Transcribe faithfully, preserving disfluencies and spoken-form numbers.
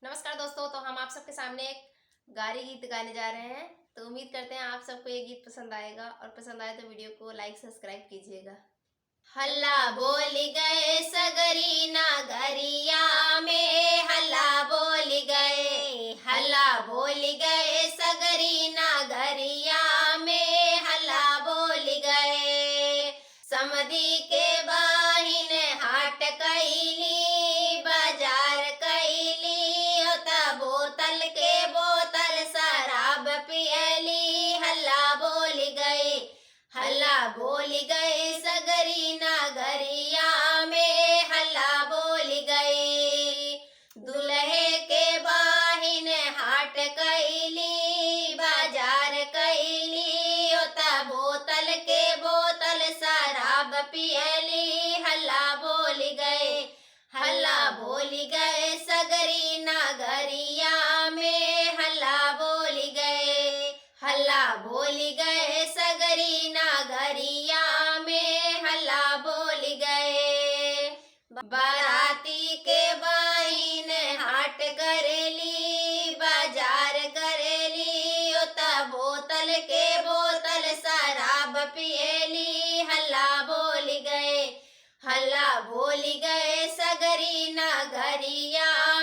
नमस्कार दोस्तों, तो हम आप सबके सामने एक गारी गीत गाने जा रहे हैं। तो उम्मीद करते हैं आप सबको ये गीत पसंद आएगा, और पसंद आए तो वीडियो को लाइक, सब्सक्राइब कीजिएगा। हल्ला बोल गए सगरी नगरिया में, हल्ला बोल गए, हल्ला बोल गए सगरी नगरिया में, हल्ला बोल गए। समधी के बहिन हाट कइली, बाजार कइली, ओ त बोतल के बोतल शराब पियली। हल्ला बोल गए, हल्ला बोल गए सगरी नगरिया में, हल्ला बोल गए। दुल्हे के बहिन हाट कइली, बाजार कइली, ओ त बोतल के बोतल शराब पियली। हल्ला बोल गए, हल्ला बोल गए सगरी नगरिया में, हल्ला बोल गए, हल्ला बोल गए सगरी नगरिया में, हल्ला बोल गए। बाराती के बहिन हाट करेली, बाजार करेली, ओ त बोतल के बोतल शराब पियली। हल्ला बोल गए, हल्ला बोल गए सगरी नगरिया